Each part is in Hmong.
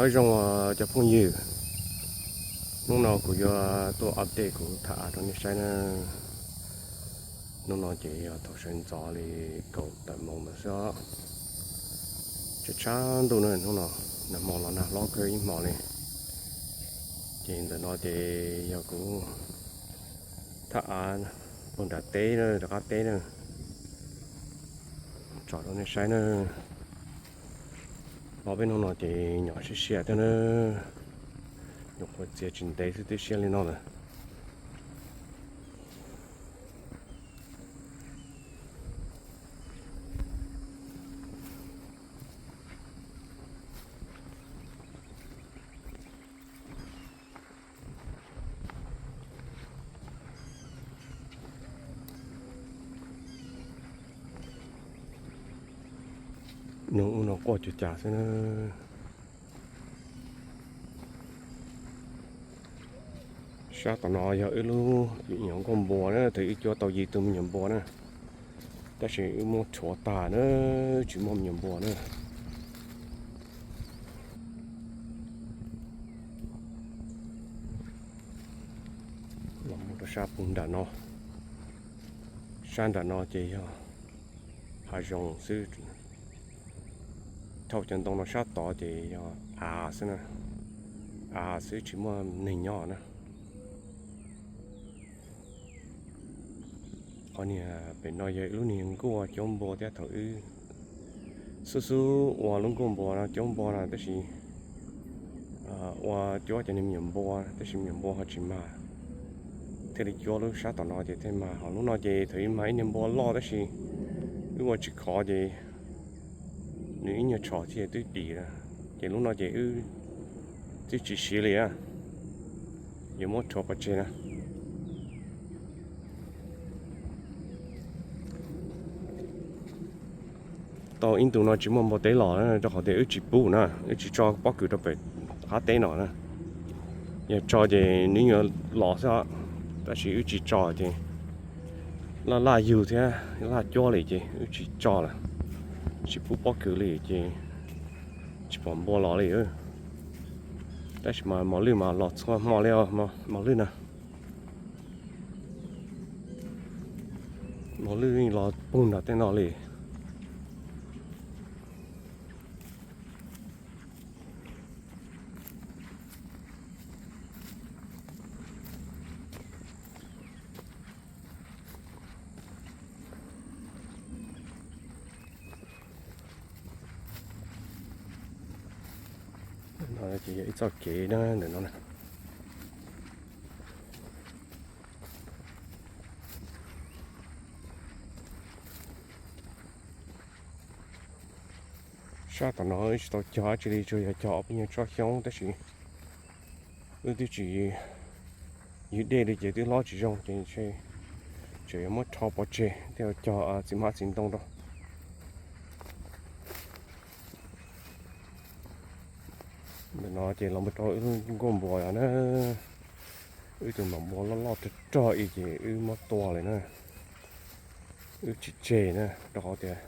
Nyob zoo cov phooj ywg, hnub no kuv yuav tuaj update kuv thaj av rau nej saib na. Hnub no ces yog thaum sawv ntxov li kaum tawm moos ntawd xwb. Tshav tshav ntuj na, hnub no nag hmo los nag hlob kawg ib hmos li. Ces ntawm no ces yog kuv thaj av puag nram teb na, rov qab teb na, tso rau nej saib na. Los peb hnub no ces nyuam siab siab thiab na, nyuam qhuav txiav tsis ntev xwb twb siab li no lawm. Nws ub no quaj cuag cas xwb na. Sab tom no yog wb lub me nyuam nkuaj npua na, thaum wb cuab tau yim tug me nyuam npua na, tab sis wb muab rhuav tag na, tsis muaj me nyuam npua na. Los mus rau sab puag nram no, sab nram no ces yog hav zoov xwb. Thauj cov ntoo no sab tod ces yog av xwb na, av xwb tsis muaj neeg nyob na. Qhov niag pem no yog ib lub niag nkuaj cuab npua thiab, thaum wb xub xub ua lub nkuaj npua no cuab npua no tab sis ua cuab cov niag me nyuam npua tab sis me nyuam npua ho tsis mag, thiaj li cuab lub sab tom no ces thiaj mag. Ho lub no ces thaum ub mag ib niag npua loj tab sis wb ua tsis khov ces nws ib nyuag tsho thiaj twb dim lawm. Ces lub no ces wb twb tsis siv li, yuav muab rhuav pov tseg na. Tau ib ntus no tsis muaj npua teb los rau qhov tias wb tsis pub na, wb tsis tso pob kws rau pem qab teb no na. Yog tso ces nws yuav los xwb, tab sis wb tsis tso ces laj laj yug thiab laj cuab li ces wb tsis tso lawm, tsis pub pob kws li ces tsis pom npua los li. Tab sis mas mos lwj mas los txhua hmo li os, mos lwj na. Mos lwj los puag nram tej no li. No ces yog ib txoj kev na, ntawm no na. Sab tom no wb tsis tau cog dab tsi li, tsuas yog cog ob peb nyuag tsob xyoob tab sis wb twb tsis ywg dej li ces twb hlob tsis zoo ces tseem yuav muab rho pov tseg thiaj cog txiv hmab txiv ntoo rau. Ntawm no ces los mus rau wb nkuaj npua na, wb tus maum npua loj loj rog rog ib ces wb muab tua lawm na. Wb tsis tseg na, rau qhov tias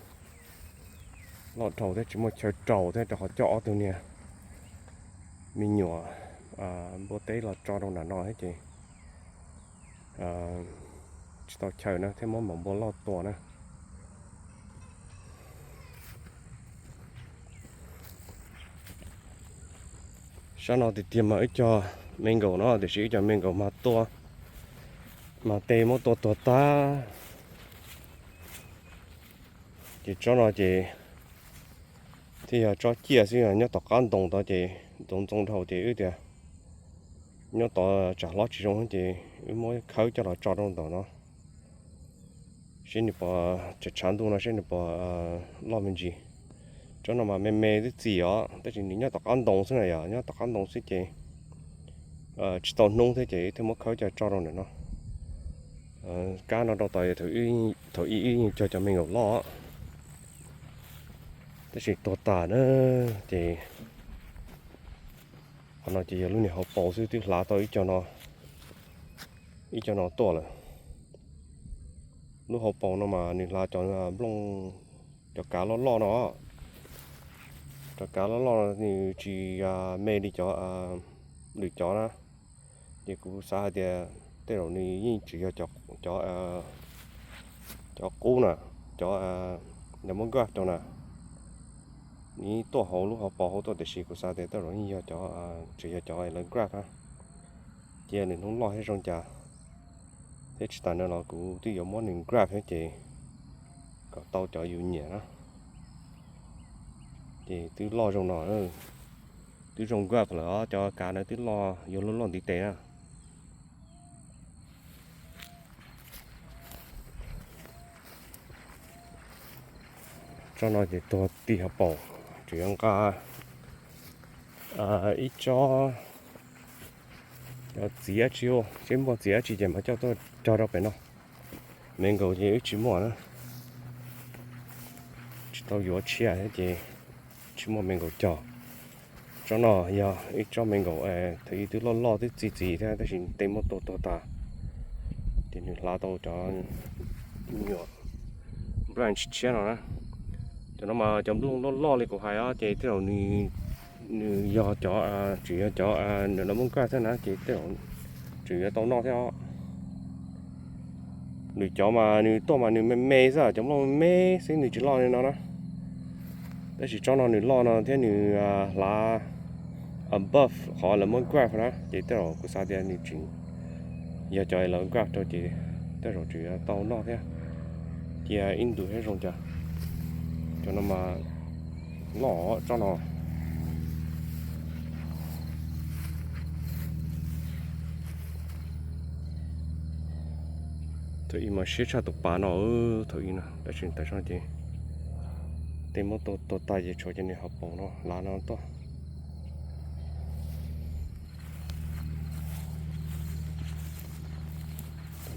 loj dhau thiab tsis muaj chaw rau thiab, rau qhov coj ob tug niag me nyuam npua teb los tso rau nram no thiab ces tsis tau chaw na thiab muab maum npua loj tua na. Sab no tiag tiag mas wb cog me nkaum no tiam sis wb cog me nkaum mas tua, mas tes muab tua tuag tag. Ces tsob no ces thiaj yog tsob ciaj xwb, nyob tom qab ntoo tod ces ntoo ntxoo dhau ces wb tias nyob tod tsam hlob tsis zoo ces wb muab khawb coj los tso rau ntawm no, seb nws puas, tshav tshav ntuj no seb nws puas loj me ntsis. Tsob no mas me me twb txi os, tab sis nws nyob tom qab ntoo xwb na, yog nyob tom qab ntoo xwb ces tsis tau hnub thiab ces wb thiaj muab khawb coj tso rau ntawm no. Kab no rau tod thaum ub wb yeej cog cov me nkaum loj, tab sis tuag tas na. Ces qhov no ces yog lub niag hauv paus xwb, twb hlav tau ib co no, ib co no tuaj lawm. Lub hauv paus no mas nws hlav cov nplooj, cov kav loj loj no, Cov kav loj loj nws tsis me li cov lwm cov na, ces kuv xav hais tias tej zaum nws yeej tseem yog cov, cov qub na, cov lemon grass rau na. Nws tuaj hauv lub hauv paus hauv tuaj tiam sis kuv xav tias tej zaum yeej yog cov, tseem yog cov lemon grass na, cia nws hnub loj thiab zoo cas. Thiab tsis tas ntawd los kuv twb yuav muab nws grab thiab ces kom tau cov yus nyiam na. Ces twb loj zoo no, twb zoo grab lawm os, cov kav ntawd twb loj yuav luaj luaj ntiv tes na. Tsob no ces tuag ti hauv paus, tseem yuav nqa ib tsob txiv dab tsi, seb muaj txiv dab tsi ces mam coj tuaj cog rau pem no. Mango ces wb tsis muaj na, tsis tau yuav tshiab thiab ces tsis muaj mango cog. Tsob no yog ib tsob mango thaum ub twb loj loj twb txi txiv thiab tab sis tej muab tua tuag tas, ces nws hlav tau cov me nyuam branch tshiab no na. Cov no mas cov nplooj loj loj li kuv hais os ces tej zaum nws yog cov, tseem yog cov lemon grass thiab na ces tej zaum tseem yuav tau noj thiab os. Lwm cov mas nws tuaj mas nws me me xwb, cov nplooj me me xwb nws tsis loj li no na. Tab sis tsob no nws loj no thiab nws hlav above qhov lemon grass na ces tej zaum kuv xav tias nws tseem yog cov lemon grass rau ces tej zaum tseem yuav tau noj thiab. Cia ib ntus thiab zoo cas. Cov no mas loj tsob no. Thaum ub mas siab tshaj tus pas no, thaum ub no tab sis tam sim no ces tej muab tua tuag tas ces tshuav cov niag hauv paus no hlav no tuaj.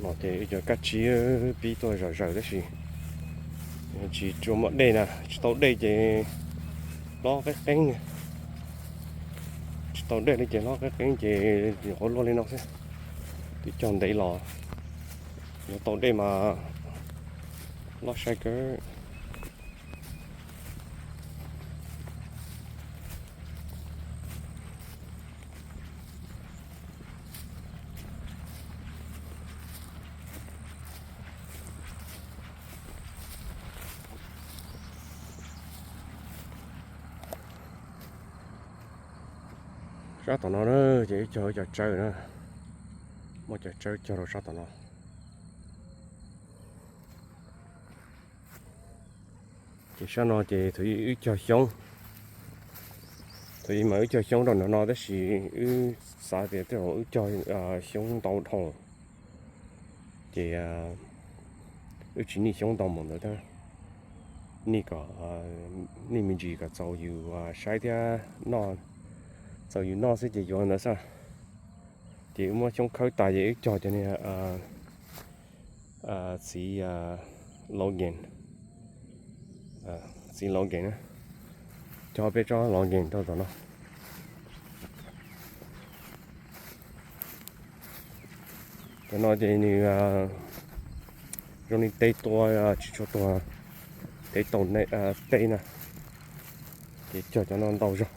No ces ib co kab tsib pib tuaj zom zaws tab sis tsis tshua muaj dej na, tsis tau dej ces hlob qeeb qeeb. Tsis tau dej li ces hlob qeeb qeeb ces nyuam qhuav luaj li no xwb. Twb cog ntev los, yog tau dej mas loj sai kawg. Sab tom no na, ces ib co ib co tsawb na, muab cov tsawb cog rau sab tom no. Ces sab no ces thaum ub wb cog xyoob, thaum ub mas wb cog xyoob rau nram no tab sis wb xav tias tej zaum wb cog xyoob ntau dhau lawm, ces wb tsis nij xyoob ntau mus ntawd thiab, nij kom, nij me ntsis kom txaus yus saib thiab noj, txaus yus noj xwb ces yuav ntawd xwb. Ces wb muab xyoob khawb tas ces wb cog cov niag txiv Logan, txiv Logan na, cog peb tsob Logan rau tom no. Cov no ces nws zoo li tej tua tsis tshua tuag, tej tau tej na, ces cog cov no ntau zog.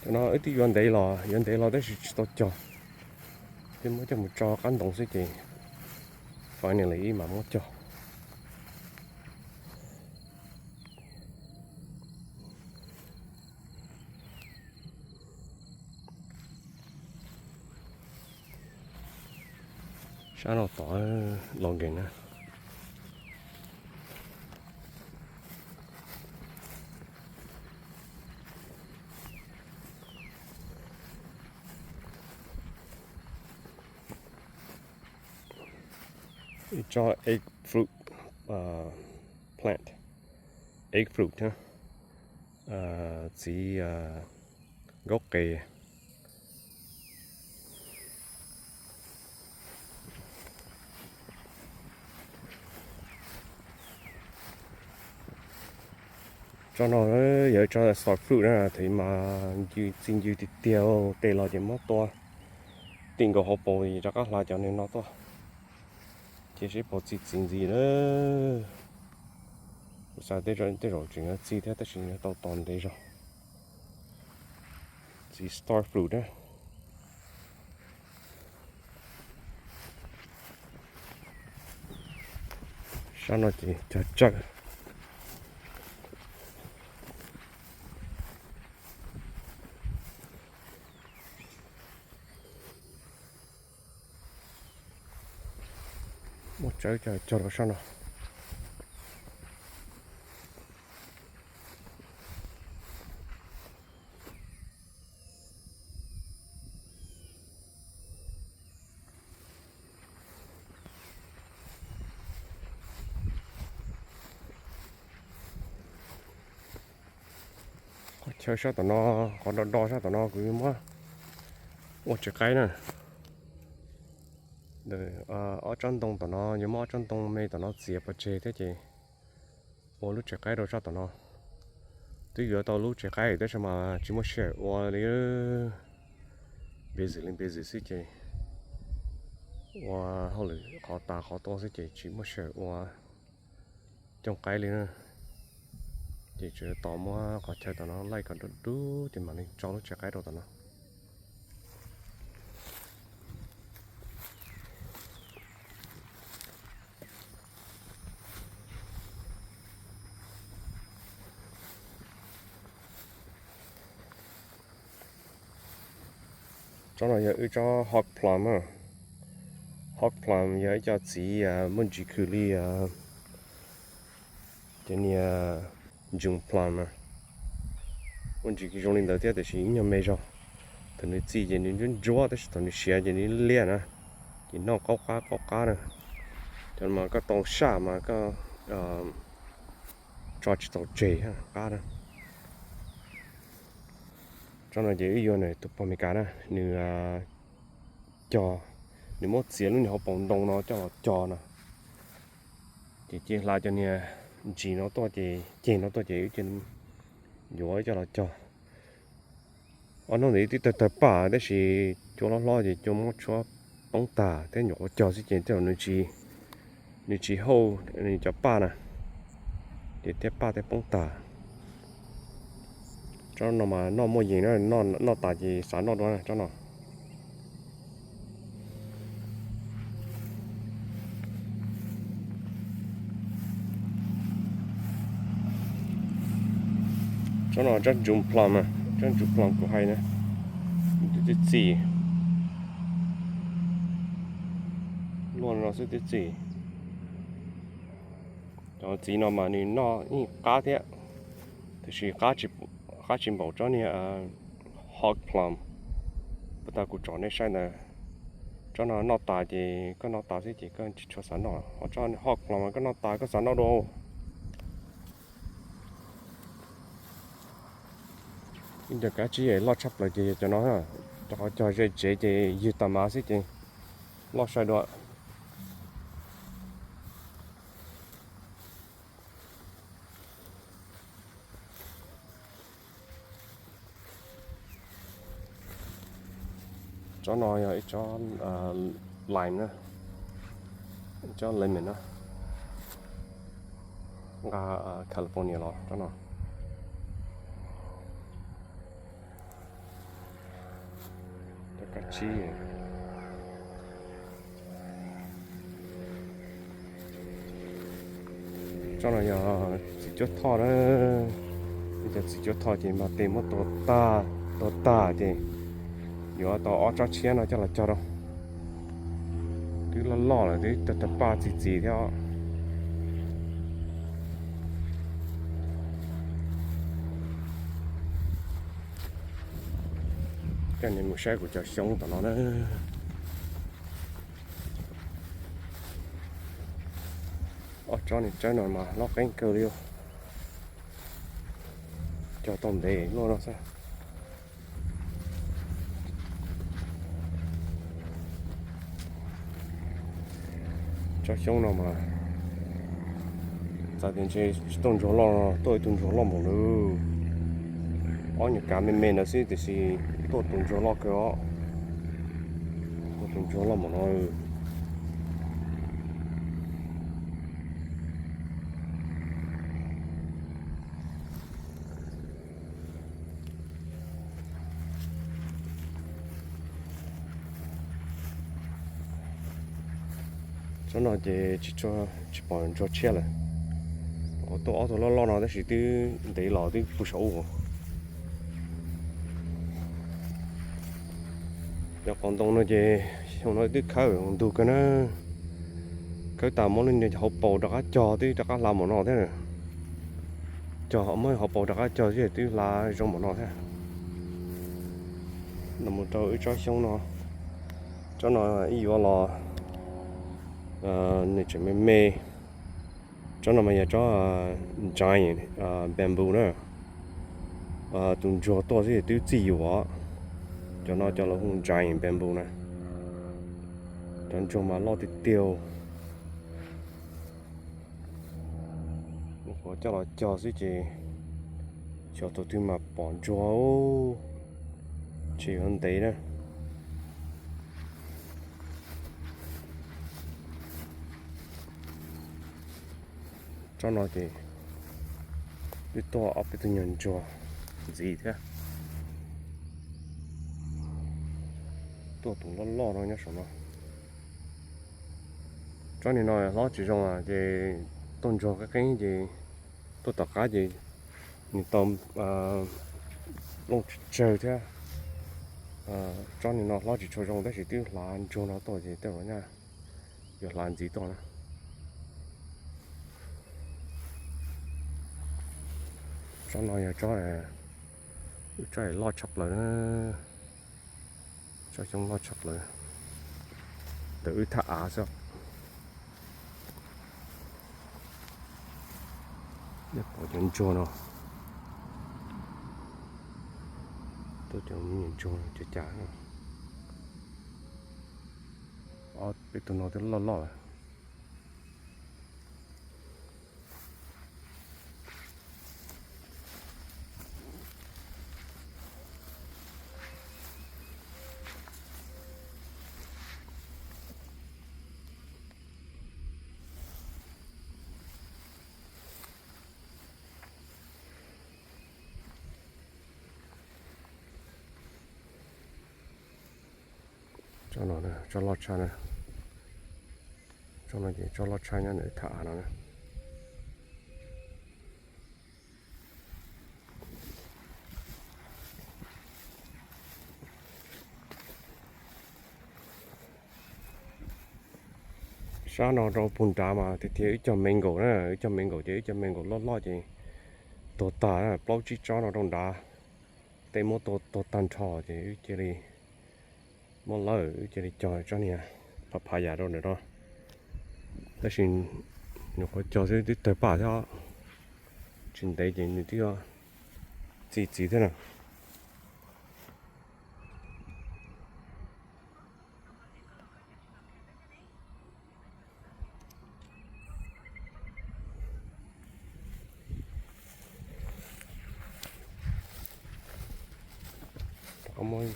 Cov no wb twb yuav ntev los, yuav ntev los tab sis tsis tau cog, twb muab coj mus tso qab ntoo xwb ces finally wb mam muab cog. Sab no tod Logan na. Ib tsob egg fruit plant, egg fruit thiab, txiv nkaub qe. Tsob no yog ib tsob star fruit na, thaum ub mas ncw txi ncw tiag tiag, tes los ces muab tua tim nkaus hauv paus rov qab hla cov niag no tuaj. Cia seb puas txi txiv ntxiv na. Kuv xav tej zaum tseem yuav txi thiab tab sis yuav tau tos ntev zog. Txiv star fruit na. Sab no ces cog tsawg. Muab tsawb cog rau sab no. Qhov chaw sab tom no, qhov do do sab tom no kuv yuav muab ua tsev qaib na. Ob tsob ntoo tom no, yuav muab ob tsob ntoo me tom no txiav pov tseg thiab ces ua lub tsev qaib rau sab tom no. Twb yuav tau lub tsev qaib tab sis mas tsis muaj sij hawm ua li. Busy li busy xwb ces ua hauj lwm qhov tas qhov tuaj xwb ces tsis muaj sij hawm ua cooj qaib li na. Ces tsuas tos muab qhov chaw tom no laij kom dub dub ces mam li tso lub tsev qaib rau tom no. Tsob no yog wb tsob hog plum. Hog plum yog ib co txiv muaj ntsis khw li cov niag June plum na. Muaj ntsis zoo li ntawd thiab tiam sis ib nyuag me zog. Thaum nws txi ces nws ntsuab ntsuab tab sis thaum nws siav ces nws liab na. Ces noj qaub qab qaub qab na. Cov no mas koj tau saj mas koj tso tsis tau tseg qab na. Tsob no ces wb yuav tus pog Meskas na, nws cog, nws muab txiav lub niag hauv paus ntoo no coj los cog no. Ces cia hla cov niag ntsis no tuaj ces ceg no tuaj ces wb cia yuav coj los cog. Ob hnub ntawd twb tawg tawg paj tab sis cua hlob hlob ces cua muab tshuab poob tag thiab nyuam qhuav cog xwb ces tej zaum nws tsis hauj nws cov paj na, ces thiaj paj thiaj poob tag. Tsob no mas noj muaj yees na, noj tas ces xav noj dua na tsob no. Tsob no tsob June plum, tsob June plum kuv hais na, twb txi, luaj no xwb twb txi. Cov txiv no mas nws noj yeej qab thiab, tiam sis qab tsis npaum tsob niag hog plum. Puag ta kuv tsom nej saib ntawd, tsob no noj tas ces koj noj tas xwb ces koj tsis tshua xav noj. Ho tsob hog plum mas koj noj tas koj xav noj dua. Ib co kab tsib loj tshaj plaws ces yog cov no, rau qhov cog ze tsev ces ywg tas mas xwb ces loj sai dua. Tsob no yog ib tsob lime na, ib tsob lemon na, nqa California los tsob no. Kab tsib. Tsob no yog txiv cuab thoj na, cov txiv cuab thoj ces mas tes muab tua tag, tua tag ces yuav tau ob tsob tshiab no coj los cog rau. Twb loj loj lawm twb tag tag paj txi txiv thiab os. Coj nej mus saib kuv cov xyoob tom no na. Ob tsob niag tsawb no mas loj qeeb kawg li. Cog tau ntev luaj no xwb. Tsob xyoob no mas txawm tias ntshe tsis tau ntsuag loj, tuaj ib tug ntsuag loj npaum no. Ob nyuag kav me me ntawd xwb tiam sis tuaj tus ntsuag loj kawg os. Tuaj tus ntsuag loj npaum no. Tsob no ces tsis tshua, tsis pom ntsuag tshiab lawm. Qhov tuaj ob tug loj loj no tab sis twb ntev los twb puag saum ub. Cov qos ntoo no ces xyoo no twb khawb ntug kawg na. Khawb tas muab lub niag hauv paus rov qab cog twb rov qab hla mus no thiab. Cog muab hauv paus rov qab cog twb hla zoo mus no thiab. Los mus rau wb tsob xyoob no, tsob no ib yuav los nws tseem me me. Tsob no mas yog tsob giant bamboo na. Tus ntsuag tuaj xwb twb txij yuav. Cov no cov lawv hu giant bamboo na. Cov ntsuag mas loj tiag tiag. Kuv coj los cog xwb ces xyov thaum twg mas pom ntsuag, tsis yuav ntev na. Tsob no ces twb tuaj ob peb tug nyuag ntsuag ntxiv thiab. Tuaj tus loj loj no nyob saum no. Tsob nim no hlob tsis zoo ces tuaj ntsuag qeeb qeeb ces tuaj tom qab ces nws tau nplooj tsawg tsawg thiab. Tsob nim no hlob tsis tshua zoo tab sis twb hlav ntsuag no tuaj ces tej zaum nyaj yuav hlav ntxiv tuaj na. Tsob no yog tsob, tsob loj tshaj plaws na. Tsob xyoob loj tshaj plaws. Ntawm wb thaj av xwb. Nej pom cov ntsuag no, tuaj cov me nyuam ntsuag no cas cas, ob peb tug no twb loj loj lawm. Tsob no, tsob loj tshaj na. Tsob no ces tsob loj tshaj nyob ntawm thaj av no na. Sab no rau puag nrad mas tiag tiag wb cog mango na, wb cog mango ces wb cog mango loj loj ces tuag tag, plaub tsib tsob no rau nrad, tej muab tuag tag nrho ces wb cia li muab lawm, wb cia li cog tsob niag papaya rau ntawm no. Tab sis nyuam qhuav cog xwb twb tawg paj thiab, tsis ntev ces nws twb txi txiv thiab na. Rov qab muab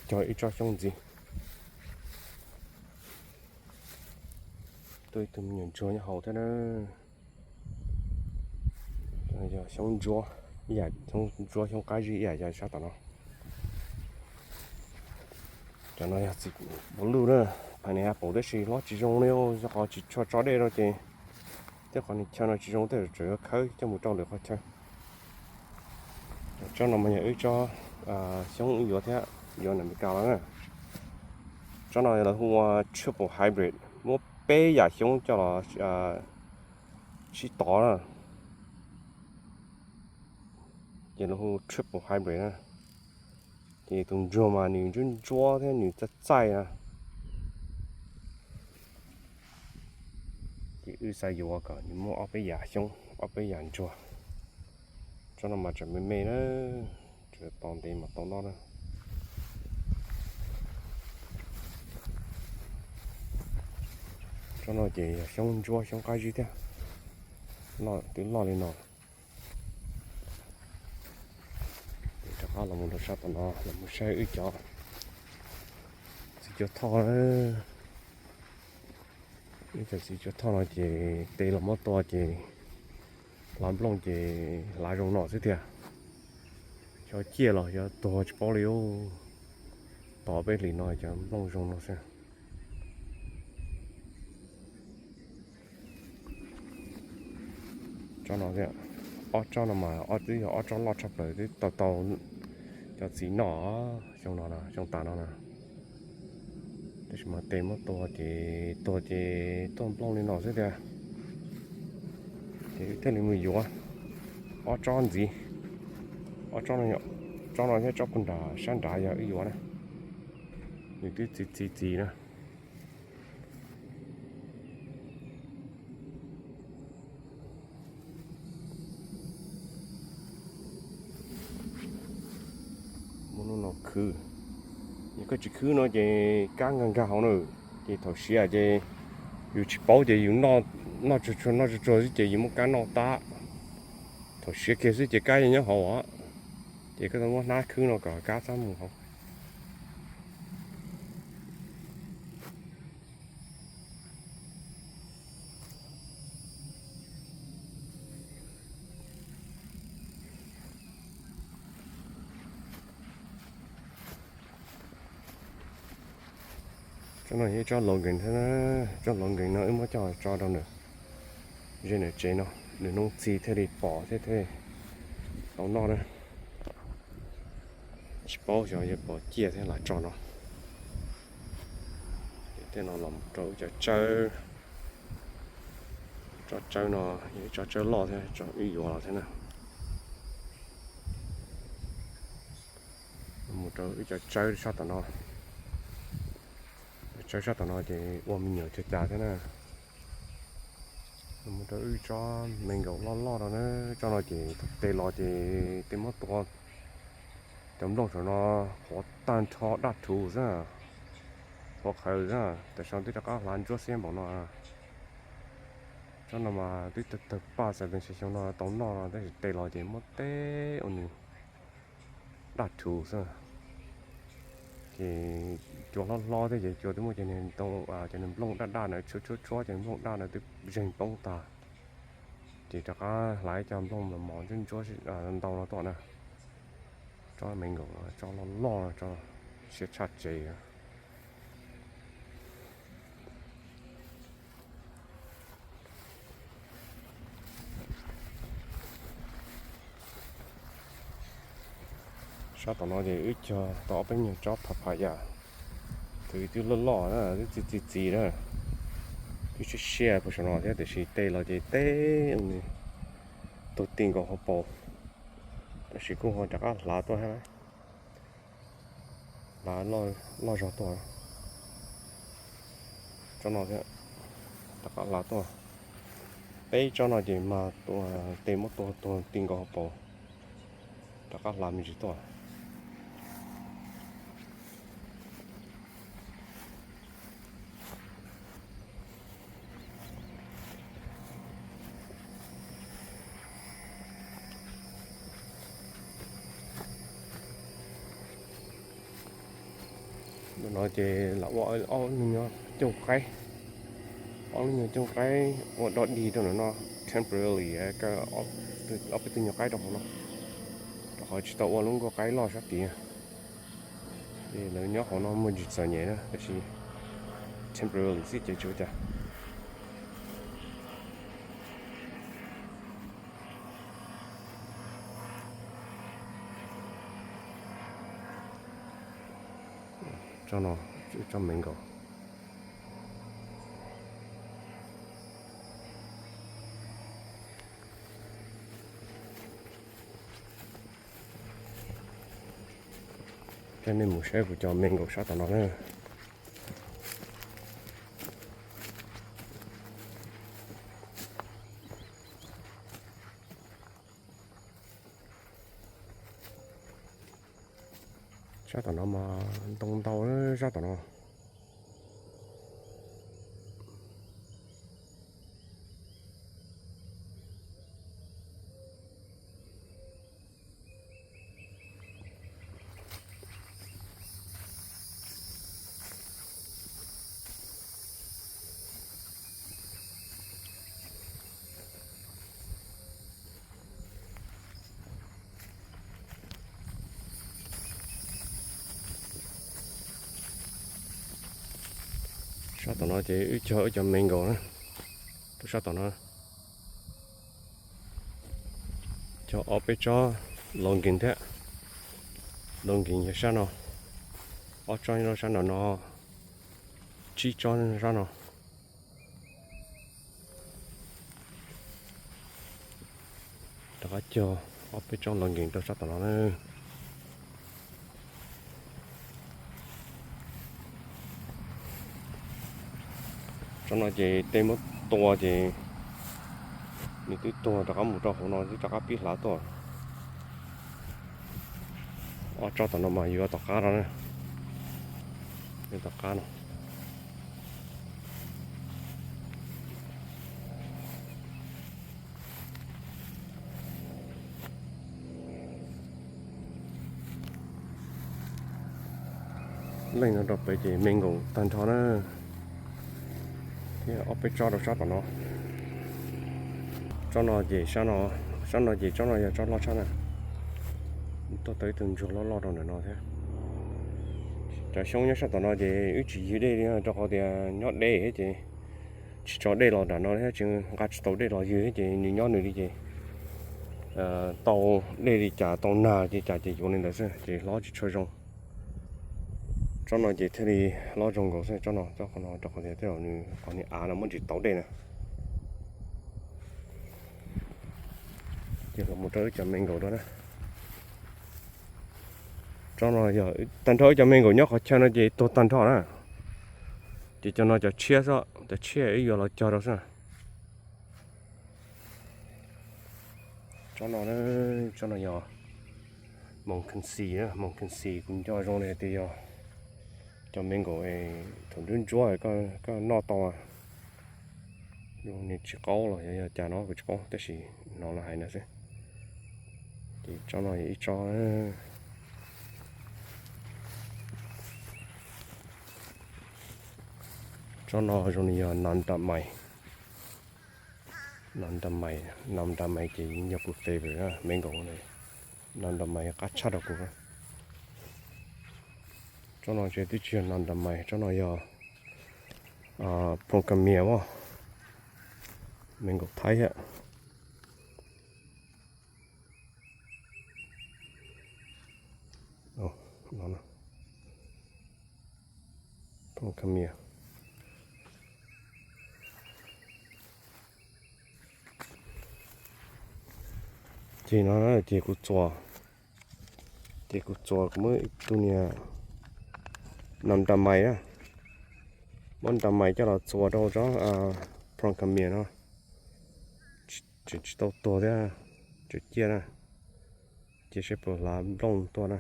cog ib tsob xyoob ntxiv. Tuaj ib tug me nyuam ntsuag nyob hauv thiab na. Yog xyoob ntsuab, ib yam xyoob ntsuab xyoob qab zib ib yam yog sab tom no. Cov no yog txiv puav luj na, phais niag a paum tab sis hlob tsis zoo li, yog qhov tsis tshua tso dej rau ces tej qhov niag chaw no tsis zoo tej tseem yuav khawb coj mus rau lwm qhov chaw. Tsob no mas yog wb tsob xyoob wb yuav thiab, yuav ntawm Amelikas los na. Tsob no lawv hu ua triple hybrid, muab peb yam xyoob coj los sib tov na, ces lawv hu triple hybrid na. Ces tus ntsuag mas nws ntsuab ntsuab thiab nws txaij txaij na. Ces wb xav yuav kom nws muaj ob peb yam xyoob, ob peb yam ntsuag. Tsob no mas tseem me me na, tseem tos ntev mas tau noj na. Tsob no ces yog xyoob ntsuab xyoob qab zib thiab, twb loj li no. Rov qab los mus rau sab tom no los mus saib wb cov txiv cuab thoj. Wb cov txiv cuab thoj no ces tes los muab tua ces hlav nplooj ces hlav zoo no xwb tiag. Xyov ciaj los xyov tuag tsis paub li. Tos peb hlis no cov nplooj zoo no xwb. No thiab, ob tsob no mas ob twb yog ob tsob loj tshaj plaws twb tau tau cov txiv noj xyoo no, xyoo tas no na. Tab sis mas tes muab tua ces tuag ces tuaj nplooj li no xwb tiag. Ces wb thiaj li mus yuav ob tsob ntxiv, ob tsob no, tsob no thiab tsob puag nram sab nrad yog wb yuav na, nws twb txi txi txiv na. Muab lub no khwb, yog koj tsis khwb no ces kab nkag nkag hauv na, ces thaum siav ces yus tsis paub ces yus noj tsuag tsuag noj tsuag tsuag xwb ces yus muab kab noj tag. Thaum siav kiag xwb ces kab yeej nyob hauv os, ces koj tau muab hnab khwb no kom kab txhob mus hauv. Tsob no yog ib tsob longan thiab, tsob longan no wb muab coj tso rau nws ze nws tsev no, nws hnub txhis thiaj li pom thiab thiaj tau noj na. Tsis paub xyov yuav pom ciaj thiab lam tso no. Ces tej no los rau wb cov tsawb, tsob tsawb no yog ib tsob tsawb loj thiab, tsob wb yuav los thiab na. Mus rau wb cov tsawb sab tom no, tsawb sab tom no ces ua me nyuam cag cas thiab na. Mus rau wb tsob me nkaus loj loj no na, tsob no ces tes los ces tej muab tua cov nplooj saum no qhuav tag nrho daj rhuv xwb, qhuav qhawv xwb, tam sim no twb rov qab hlav ntsuab xiab npaum no. Tsob no mas twb tawg tawg paj xav tias xyoo no tau noj no tab sis tes los ces muab teb ua nws daj rhuv xwb. Ces cua hlob hlob thiab ces cua twb muaj cov niag ntoo, cov niag nplooj daj daj na, tshuab tshuab tshuab cov nplooj daj na twb zeeg poob tag. Ces rov qab hlav ib co nplooj mos mos ntsuab ntsuab ntau no tuaj na. Tsob me nkaus, tsob loj loj, tsob siab tshaj tsev. Sab tom no ces wb cog tau ob peb nyuag tsob papaya, thaum twb loj loj na, twb txi txi txiv na, twb siab siab puag saum no thiab tiam sis tes los ces teb tus ti nkaus hauv paus, tab sis kuj ho rov qab hlav tuaj thiab, hlav loj zog tuaj. Tsob no thiab, rov qab hlav tuaj. Peb tsob no ces mas tes muab tua tuag ti nkaus hauv paus, rov qab hlav me ntsis tuaj. Ntawm no ces lam ua ob lub nyuag cooj qaib, ob lub nyuag cooj qaib ua dog dig rau ntawm no temporarily, ob peb tug nyuag qaib rau hauv no, rau qhov tsis tau ua lub nkuaj qaib loj sab tid. Ces lawv nyob hauv no muaj ntsis txom nyem na, tab sis temporarily xwb ces tsis ua cas. Tsob no, tsob me nkaus. Coj nej mus saib kuv cov me nkaus sab tom no na. Sab tom no mas ntoo ntau sab tom no. Sab tom no ces wb cog wb cov me nkaus na, rau sab tom no. Cog ob peb tsob los nkees thiab. Los nkees yog sab no, ob tsob nyob sab nram no, tsib tsob sab no. Rov qab cog ob peb tsob los nkees rau sab tom no na. Tsob no ces tej muab tua ces nws twb tuag rov qab mus rau hauv no twb rov qab pib hlav tuaj. Ob tsob tom no mas yuav tom qab no na, yuav tom qab no. Leej no rau pem ces me nkaum tag nrho na. Thiab ob peb tsob rau sab tom no. Tsob no ces sab no, sab no ces tsob no yog tsob loj tshaj na. Tuaj tau ib tug ntsuag loj loj rau ntawm no thiab. Cov xyoob nyob sab tom no ces wb tsis ywg dej li rau qhov tias nyob deb ces tsis tso dej los nram no thiab, tsis nqa tsis tau dej los ywg thiab ces nws nyob nws li ces tau dej li cas tau nag li cas ces yuav li ntawd xwb ces hlob tsis tshua zoo. Tsob no ces thiaj li hlob zoo nkaus xwb, tsob no, tsob qhov no rau qhov tias tej zaum nws qhov niag av no muab ntsis tauv dej na. Ces los mus rau wb cov me nkaum dua na. Tsob no yog tag nrho wb cov me nkaum nyob qhov chaw no ces tuag tag nrho na. Ces cov no cov tshiab xwb, cov tshiab wb yuav los cog rau xwb. Tsob no, tsob no yog Monconcy, Monconcy kuv nco zoo li tias yog cov me nkaum thaum ntsuab ntsuab koj noj tau. Nws tsis qaub los yog cas no kuv tsis paub tab sis hnov lawv hais no xwb. Ces tsob no yog ib tsob. Tsob no zoo li yog nam nra mais, nam nra mais, nam nra mais ces yog kuv favorite me nkaum, nam nra mais qab tshaj rau kuv. Tsob no ntshe twb tsis yog nam nra mais, tsob no yog Pronkemia, me nkaum Thaib thiab. Pronkemia. Ces no ces kuv txuas, ces kuv txuas kuv muab tus niag nam nra mais na, muab nra mais coj los txuas rau tsob Pronkemia no, tseem tsis tau tuag thiab, tseem ciaj na, ces seb puas hlav nplooj tuaj na.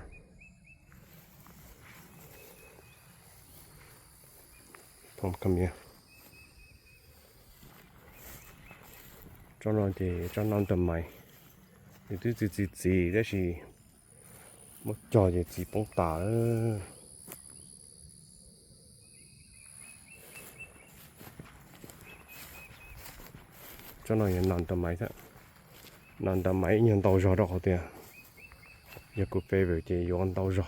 Tsob no ces tsob nam nra mais, nws twb txi txiv txiv tab sis muab cog ces txiv poob tas. Tsob no yog nam nra mais thiab, nam nra mais ib nyuag ntau zog rau qhov tias yog kuv favorite ces yuav ntau zog.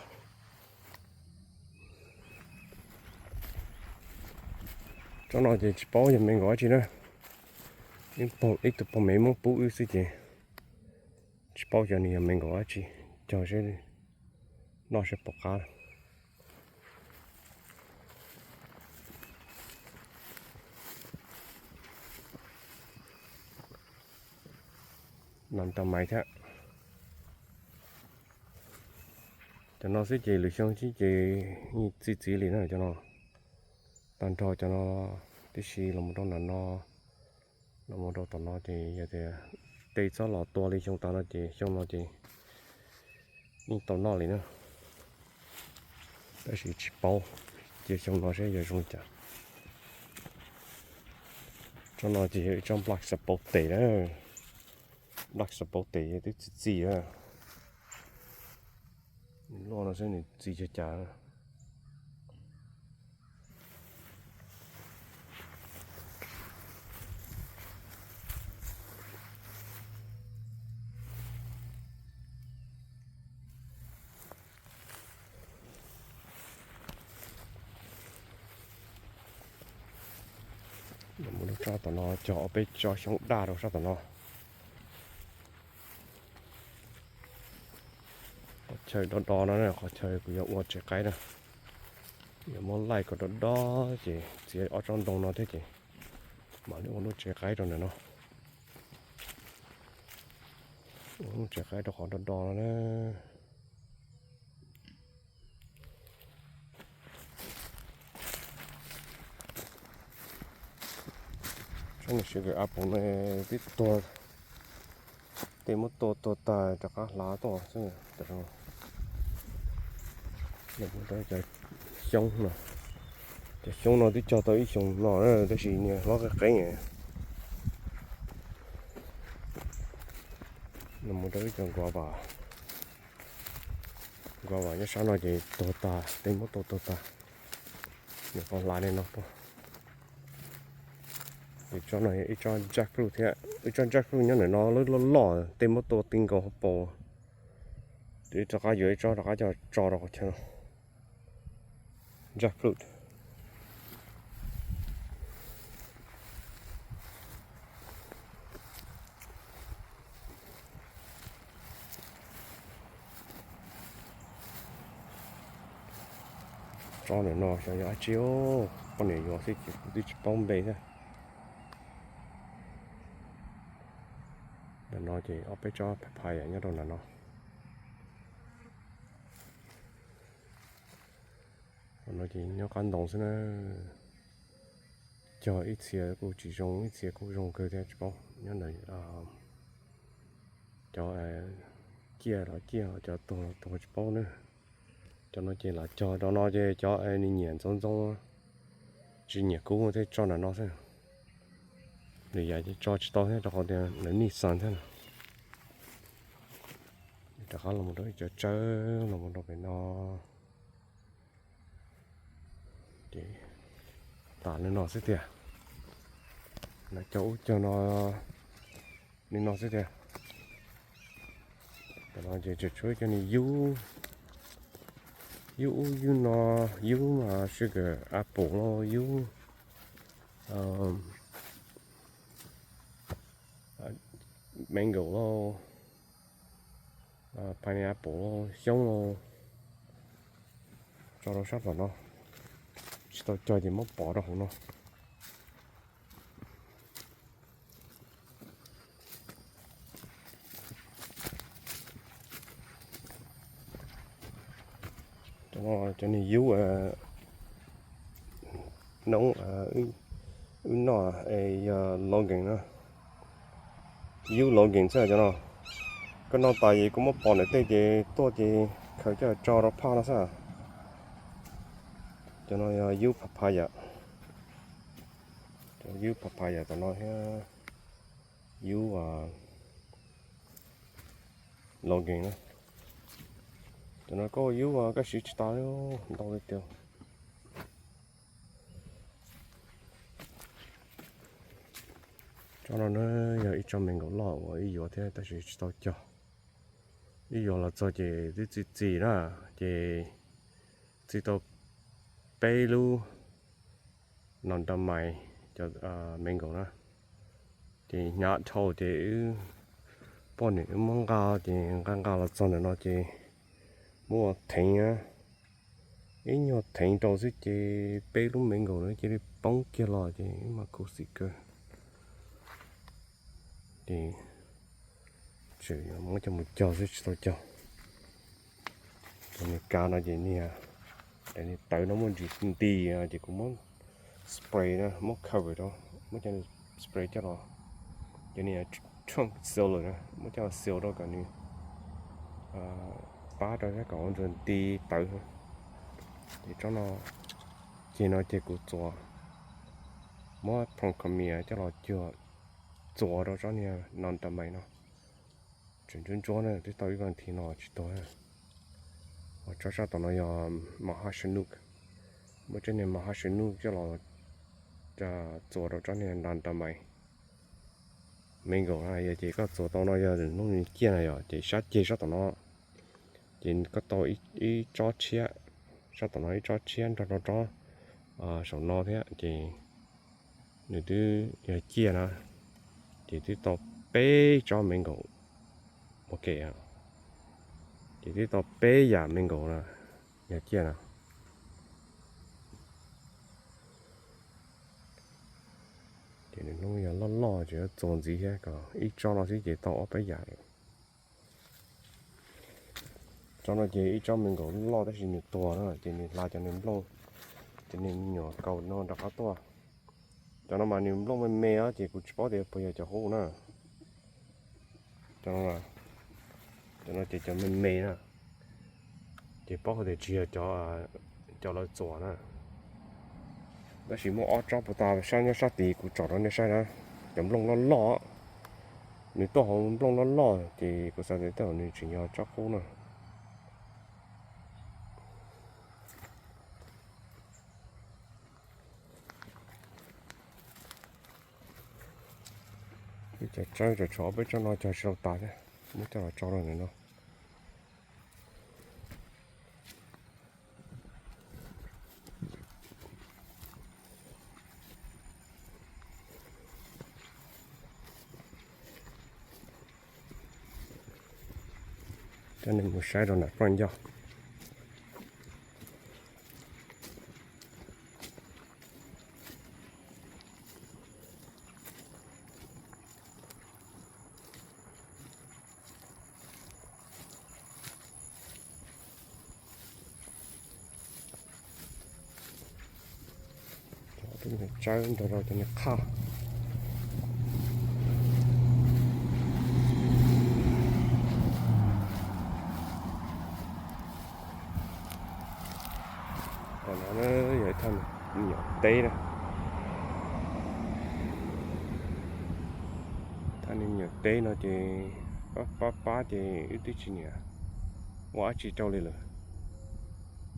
Tsob no ces tsis paub yog me nkaum dab tsi na, ib tug pog me muab pub wb xwb ces tsis paub xyov nws yog me nkaum dab tsi, cog seb noj seb puas qab. Nam nra mais thiab. Cov no xwb ces lwm xyoo xwb ces yeej txi txiv li na cov no. Tag nrho cov no tib si los mus rau nram no, los mus rau tom no ces yog tias tej txhob los tua li xyoo tas no ces xyoo no ces yeej tau noj li na. Tab sis tsis paub, cia xyoo no seb yog zoo li cas. Tsob no ces yog ib tsob black chipotle na, black chipotle twb txi txiv na. Luaj no seb nws txi cas cas. Mus rau sab tom no, cog ob peb tsob xyoob daj rau sab tom no. chaw do do no, qhov chaw kuv yuav ua tsev qaib na. Yuav muab laij kom do do ces txiav ob tsob ntoo no thiab ces mam li ua lub tsev qaib rau ntawm no. Ua lub tsev qaib rau qhov do do no na. Tsob niag sugar apple no twb tuag, tej muab tua tuag tag rov qab hlav tuaj xwb. Cov xyoob no, cov xyoob no twb cog tau ib xyoos no tab sis niag hlob qeeb qeeb. Los mus rau ib co guava, guava nyob sab no ces tuag tag, tej muab tua tuag tag. Nws qhov hlav li no tuaj. Ces tsob no yog ib tsob jackfruit thiab, ib tsob jackfruit nyob ntawm no lub loj loj, tej muab tua ti nkaus hauv paus. Ces wb rov qab yuav ib tsob rov qab coj tso rau qhov chaw no. Jackfruit. Tsob ntawm no xyov yog dab tsi, poj niam yuav xwb ces kuv twb tsis paub npe thiab. Ntawm no ces ob peb tsob papaya nyob rau ntawm no. Ntawm no ces nyob qab ntoo xwb na. Cog ib txhia kuj tsis zoo, ib txhia kuj zoo kawg thiab tsis paub. Nyob ntawm cov ciaj los ciaj, cov tuag los tuag tsis paub na. Cov no ces lam cog rau no ces cov nws nyiam ntxoov ntxoo, tsis nyiam kub thiaj tso ntawm no xwb. Lwm yam ces tso tsis tau thiab rau qhov tias lawv nij xas thiab na. Rov qab los mus rau ib co tsawb los mus rau pem no. Ces tas li no xwb tiag. Lawv cog ub cog no li no xwb tiag. Tam no ces tseem tshuav cov niag yub, yub ub yub no, yub sugar apple los yub mango los pineapple los xyoob los tso rau sab tom no. Tsis tau cog ces muab pov rau hauv no. Cov niag yub noob wb noj yog Logan na. Yub Logan xwb cov no. Koj noj tas ces koj muab pov ntawm tej ces tuaj ces khaws coj tso rau phaj no xwb. Cov no yog yub papaya. Cov yub papaya tom no thiab yub Logan na. Cov no koj yub koj siv tsis tas li, ntau li tiag. Tsob no na yog ib tsob mango loj uas ib yuav thiab tab sis tsis tau cog. Ib yuav los txog ces twb txi txiv na, ces txi tau peb lub no nra mais cov mango na. Ces hnyav dhau ces wb poj niam wb muab nqa, ces nqa nqa los txog ntawm no ces muab ua theev na. Ib nyuag theev rau xwb ces peb lub mango na cia li poob kiag los ces wb mas khuv xim kawg. Ces tseem muab coj mus cog xwb tsis tau cog. Cov Amelikas no ces niag, niag tawv no muaj ntsis nti no ces kuv muab spray na, muab cover rau, muab cov niag spray coj los, cov niag trunk sealer na muab coj los seal rau kom nws pab rau thiab kom ua ntsuag nti tawv. Ces tsob no, ces no ces kuv txuas, muab proncomia coj los cuag txuas rau tsob niag no nra mais no. Tseem ntsuab ntsuab na, twb tau ib vas thiv no tsis tuag. Tsob sab tom no yog mas haj shanuk, muab tsob niag mas haj shanuk coj los txuas rau tsob niag nra nra mais. Mango no yog ces koj txuas tau no yog hnub nws ciaj na yom, ces sab ceg sab tom no, ces koj tau ib tsob tshiab, sab tom no ib tsob tshiab nrog rau tsob saum no thiab ces nws twb yog ciaj na, ces twb tau peb tsob mango ua ke. Ces twb tau peb yam me nkaus na, yog ciaj na. Ces nws hnub yog loj loj ces txuas ntxiv thiab, kom ib tsob no xwb ces tau ob peb yam. Tsob no ces ib tsob me nkaus loj tab sis nws tuag na, ces nws hla cov niag nplooj, cov niag me nyuam kaus no rov qab tuaj. Cov no mas nws nplooj me me os, ces kuv tsis paub tias puas yog cov qub na. Cov no, cov no ces cov me me na, ces paub hais tias tsis yog cov, cov lawv txuas na. Tab sis muaj ob tsob puag ta sab nyob sab tid kuv tsom rau nej saib na, cov nplooj loj loj, nws tuaj hauv nplooj loj loj ces kuv xav tias tej zaum nws tseem yog tsob qub na. Ib co tsawb tseem tshuav ob peb tsob no cog tsis tau tas thiab, muab coj los tso rau ntawm no. Coj nej mus saib rau nram Paj Ncauj. Tsawb nrog rau cov niag qhaj. Tom no na yog ib thaj me nyuam teb na. Thaj me nyuam teb no ces pab pab pab ces wb twb tsis niam ua dab tsi rau li lawm.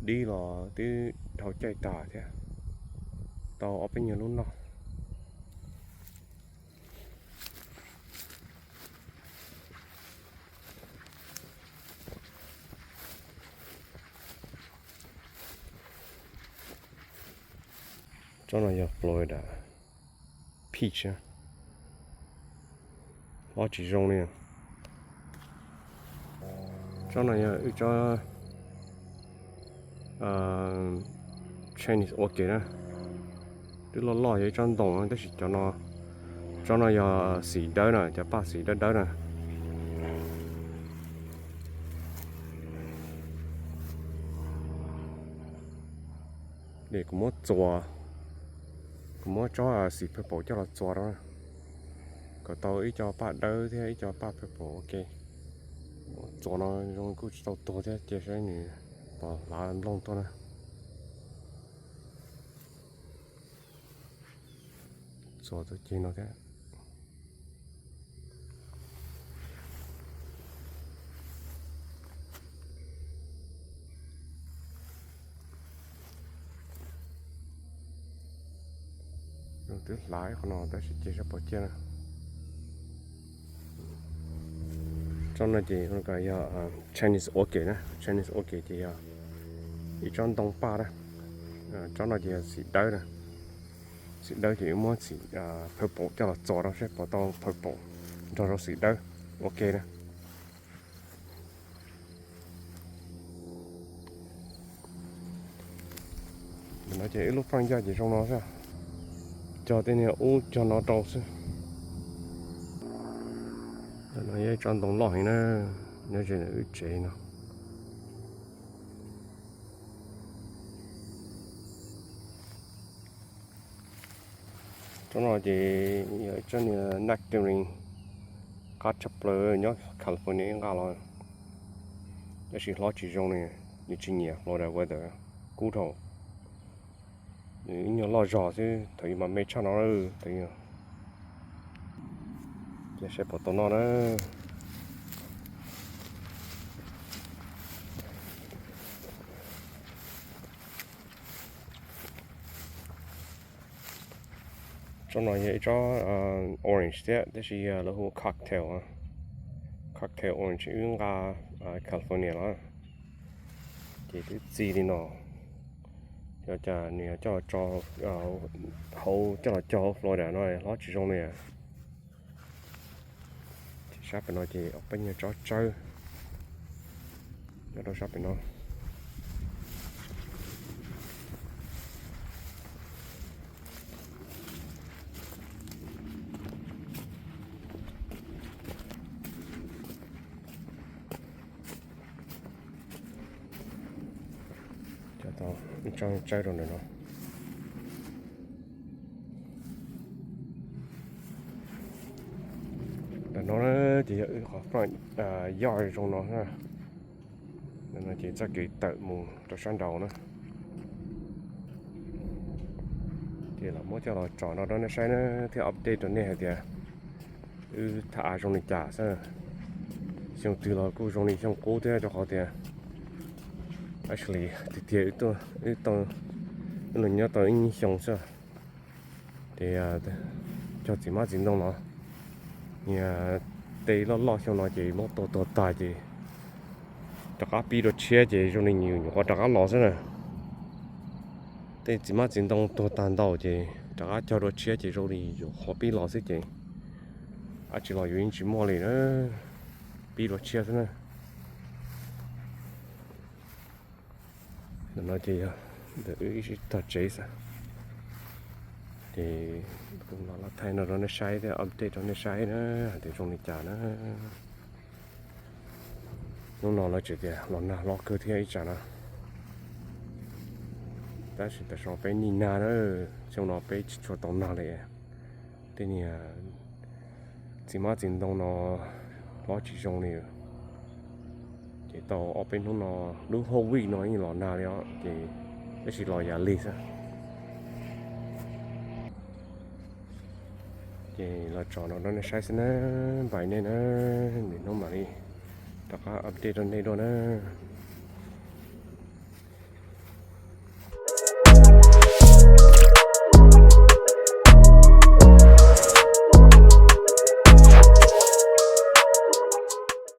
Dib los twb dhau caij tas thiab, tau ob peb nyuag lub noj. Tsob no yog Florida peach, hlob tsis zoo li. Tsob no yog ib tsob Chinese orchid na, twb loj loj yog ib tsob ntoo tab sis cov no, tsob no yog xim dawb na, cov paj xim dawb dawb na. Es kuv muab txuas, kuv muab tsob xim purple coj los txuas rau, kom tau ib co paj dawb thiab ib co paj purple ua ke. Txuas no zoo kuj tsis tau tuag thiab, cia saib nws puas hlav nplooj tuaj na. Txuas tus ceg no thiab. Twb hlav ib qho no tab sis cia saib puas ciaj na. Tsob no ces yog Chinese orchid na, Chinese orchid ces yog ib tsob ntoo paj na. Tsob no ces yog xim dawb na, xim dawb ces muab xim purple coj los txuas rau saib puas tau purple nrog rau xim dawb ua ke na. No ces ib lub paj ncauj ces zoo no xwb, cog tej niag ub cog no rau xwb. No yog ib tsob ntoo loj heev na, nyob ze ntawm wb tsev no. Tsob no ces yog ib tsob niag nectarine qab tshaj plaws nyob California ib nqa los, tab sis hlob tsis zoo li, nws tsis nyiam Florida weather, kub dhau. Nws ib nyuag loj zog xwb, thaum ub mas me tshaj no, thaum ub. Cia saib puas tau noj na. Tsob no yog ib tsob orange thiab tab sis yog lawv hu cocktail, cocktail orange wb nqa California los, ces twb txi li no. Yog cas nws yog coj los tso hauv, coj los cog hauv Florida no hlob tsis zoo li. Ces sab pem no ces ob peb nyuag tsob tsawb. Nyob rau sab pem no. Cov tau tsawb rau ntawm no. Ntawm no ces yog wb qhov front yard zoo no na. Ntawm no ces txoj kev tawm mus rau sab nraud na. Ces los muab coj los tsom no rau nej saib na, thiab update rau nej hais tias wb tham zoo li cas xwb. Xyoo twg los kuj zoo li xyoo qub thiab, rau qhov tias actually tiag tiag wb tuaj, wb tau, wb los nyob tau ib nyuag xyoo xwb. Ces cog txiv hmab txiv ntoo los, niag tej loj loj xyoo no ces muab tua tuag tag ces rov qab pib dua tshiab ces zoo li nyuam nyuam qhuav rov qab los xwb na. Tej txiv hmab txiv ntoo tuag tag ntau ces rov qab cog dua tshiab ces zoo li yuav qhuav pib los xwb ces dab tsi los yuav yeej tsis muaj li na, pib dua tshiab xwb na. Ntawm no ces yog ntawm wb ib sij tog tsev xwb. Ces kuv los los thaij no rau nej saib thiab update rau nej saib na, hais tias zoo li cas na. Hnub no lawv tseem tias los nag hlob kawg thiab ib tsam no. Tab sis tam sim no peb nim nag na, xyoo no peb tsis tshua tau nag li. Tej niag txiv hmab txiv ntoo no hlob tsis zoo li. Ces tau ob peb hnub no, lub whole week no yeej los nag li os, ces tab sis los yam lig xwb. Ces los tsom no rau nej saib xwb na, bye nej na, lwm hnub mam li rov qab update rau nej dua na.